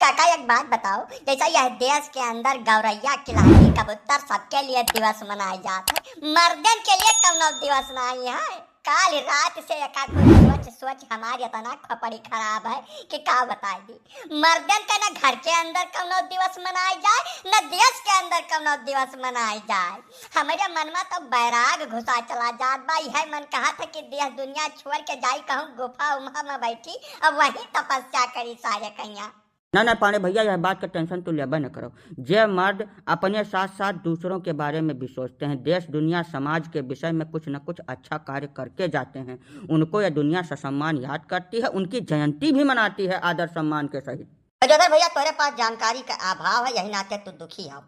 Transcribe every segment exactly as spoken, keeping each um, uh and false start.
काका, एक बात बताओ, जैसा यह देश के अंदर गौरैया, किलहटी, कबूतर सबके लिए दिवस मनाए जात है, मर्दन के लिए कौनो दिवस नहीं है? काल रात से एका कुल सोच सोच हमार इतना खोपड़ी खराब है कि का बताई दी। मर्दन का न घर के अंदर कौनो दिवस मनाए जाए, न देश के अंदर कौनो दिवस मनाए जाए। हमरे मन में तो बैराग घुसा चला जात बा। यह मन कहत है कि देश दुनिया छोड़ के जाई कहूँ गुफा उम्हा में बैठी, अब वहीं तपस्या करी सारे कहिया। ना, ना पांड़े भैया, यह बात का tension तू लेबे न करो। जे मर्द अपने साथ साथ दूसरों के बारे में भी सोचते हैं, देश दुनिया समाज के विषय में कुछ न कुछ अच्छा कार्य करके जाते हैं, उनको यह दुनिया ससम्मान याद करती है, उनकी जयंती भी मनाती है आदर सम्मान के सहित। गजोधर भैया, तोरे पास जानकारी का अभाव है, यही नाते तू दुखी हो।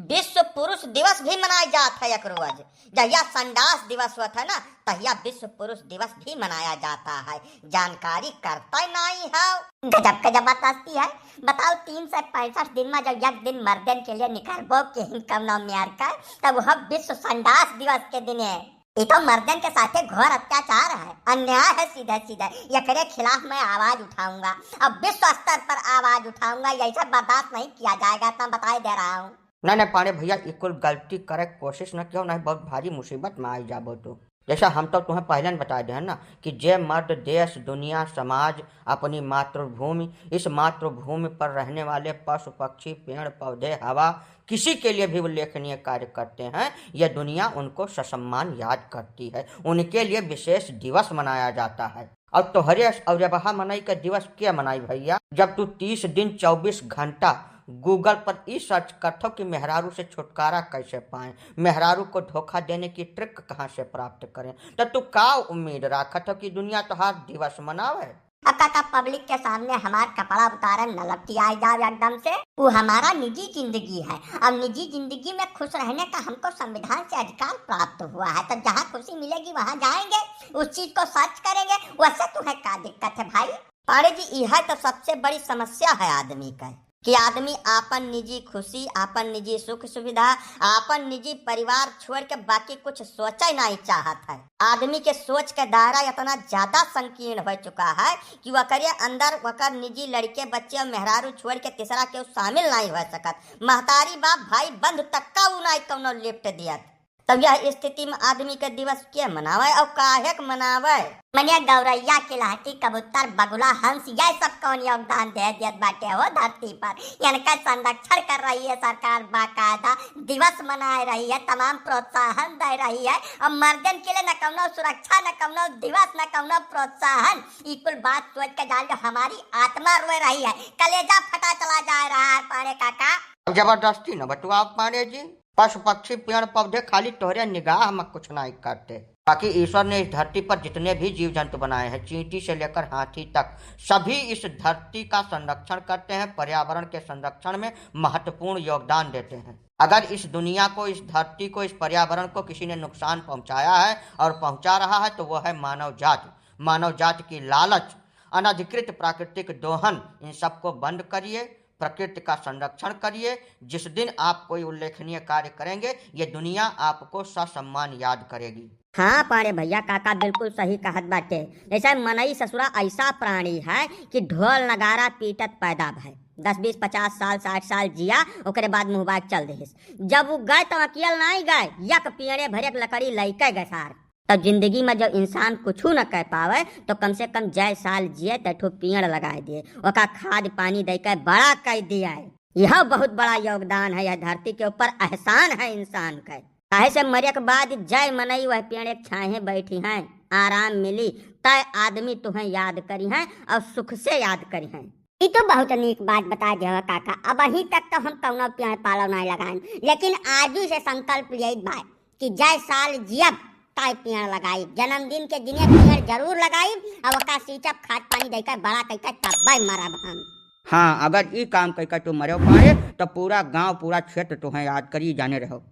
विश्व पुरुष दिवस भी मनाए जात है एक रोज। जहिया संडास दिवस होत है ना, तहिया विश्व पुरुष दिवस भी मनाया जाता है। जानकारी करता ही नहीं है। गजब के जबरदस्ती है। बताओ, तीन सौ पैंसठ दिन में जब एक दिन मर्दन के लिए निकलबो के ही कम नाम में यार का, तब वह विश्व संडास दिवस के दिन है। ये तो मर्दन के साथे घोर अत्याचार है, अन्याय है सीधे सीधे। एकरे खिलाफ मैं आवाज उठाऊंगा, अब विश्व स्तर पर आवाज उठाऊंगा। ये सब बर्दाश्त नहीं किया जाएगा, इतना बताए दे रहा हूँ। नहीं, नहीं पांड़े भैया, ये कुल गलती करे के कोशिश न कियो, नहीं बहुत भारी मुसीबत में आई जाबो तू। जैसा हम तो तुम्हें पहले न बता दे हैं ना कि जे मर्द देश, दुनिया, समाज, अपनी मातृभूमि, इस मातृभूमि पर रहने वाले पशु, पक्षी, पेड़, पौधे, हवा, किसी के लिए भी उल्लेखनीय कार्य करते हैं, यह दुनिया उनको ससम्मान याद करती है, उनके लिए विशेष दिवस मनाया जाता है। और तोहरे अउर अबहा मनई का दिवस के मनाई भैया, जब तू तीस दिन चउबीस घंटा Google पर ई search करत हो कि मेहरारू से छुटकारा कैसे पाएं, मेहरारू को धोखा देने की trick कहाँ से प्राप्त करें, तो तू का उम्मीद राखत हो कि दुनिया तोहार दिवस मनावे? अब काका, public के सामने हमार कपड़ा उतारे न लपटियाए जाओ एकदम से। वो हमारा निजी जिंदगी है। अब निजी जिंदगी में खुश रहने का हमको संविधान से अधिकार प्राप्त हुआ है, तो जहाँ खुशी मिलेगी वहाँ जाएंगे, उस चीज को search करेंगे। वैसे तुम्हें का दिक्कत है भाई? अरे जी, यह तो सबसे बड़ी समस्या है आदमी का, कि आदमी आपन निजी खुशी, आपन निजी सुख सुविधा, आपन निजी परिवार छोड़ के बाकी कुछ सोचे नहीं चाहत है। आदमी के सोच के दायरा इतना ज्यादा संकीर्ण हो चुका है कि वकरे अंदर वकर निजी लड़के, बच्चे और मेहरारू छोड़ के तीसरा केहू शामिल नहीं हो सकत। महतारी, बाप, भाई, बंधु तक का ऊ नहीं कौनो lift दियत। तब यह स्थिति में आदमी के दिवस के मनावे और काहे के मनावे? मने गौरैया, किलहटी, कबूतर, बगुला, हंस, यह सब कौन योगदान दे दियत बाटे हो धरती पर? इनका संरक्षण कर रही है सरकार, बाकायदा दिवस मनाए रही है, तमाम प्रोत्साहन दे रही है, और मर्दन के लिए न कौनो सुरक्षा, न कौनो दिवस, न कौनो प्रोत्साहन। ई कुल बात सोच के जान लो, हमारी आत्मा रो रही है, कलेजा फटा चला जा रहा है पांड़े काका। अब जबरदस्ती न बतुआओ पांड़े जी, पशु पक्षी पेड़ पौधे खाली तोहरे निगाह में कुछ नहीं करते, बाकी ईश्वर ने इस धरती पर जितने भी जीव जंतु बनाए हैं, चींटी से लेकर हाथी तक, सभी इस धरती का संरक्षण करते हैं, पर्यावरण के संरक्षण में महत्वपूर्ण योगदान देते हैं। अगर इस दुनिया को, इस धरती को, इस पर्यावरण को किसी ने नुकसान पहुंचाया है और पहुंचा रहा है तो वो है मानव जाति। मानव जाति की लालच, अनधिकृत प्राकृतिक दोहन, इन सबको बंद करिए, प्रकृति का संरक्षण करिए। जिस दिन आप कोई उल्लेखनीय कार्य करेंगे, ये दुनिया आपको ससम्मान याद करेगी। हाँ पांड़े भैया, काका बिल्कुल सही कहत बाटे। जैसे मनई ससुरा ऐसा प्राणी है कि ढोल नगारा पीटत पैदा भय, दस बीस पचास साल, साठ साल जिया, ओकरे बाद मुँह बाग चल देहिस। जब उ गए तो अकेल नहीं गए, एक पेड़े भर एक लकड़ी लइके गए सार। तब जिंदगी में जब इंसान कुछ न कर पावे तो कम से कम जय साल जिए तठो पेड़ लगाए दिए, ओका खाद पानी दे के बड़ा कर दिए। यह बहुत बड़ा योगदान है, यह धरती के ऊपर एहसान है इंसान का। काहे से मरे के बाद जय मनई वह पेड़ एक छाहे बैठी हैं, आराम मिली, तय आदमी तुम्हें याद करी हैं और सुख से याद करी हैं। ई तो बहुत नीक बात बता दे हो काका। अबहीं तक तो हम कौनो पेड़ पालो नहीं लगाएन, लेकिन आजू से संकल्प लियाई बा कि जय साल जियब ताय पेड़ लगाई, जन्मदिन के दिने पेड़ जरूर लगाई और ओका सींचब, खाद पानी देकर बड़ा करके तब्बे मरब हम। हाँ, अगर ई काम करके तू मरे पारे तो पूरा गांव, पूरा क्षेत्र तुम्हें याद करी, जाने रहो।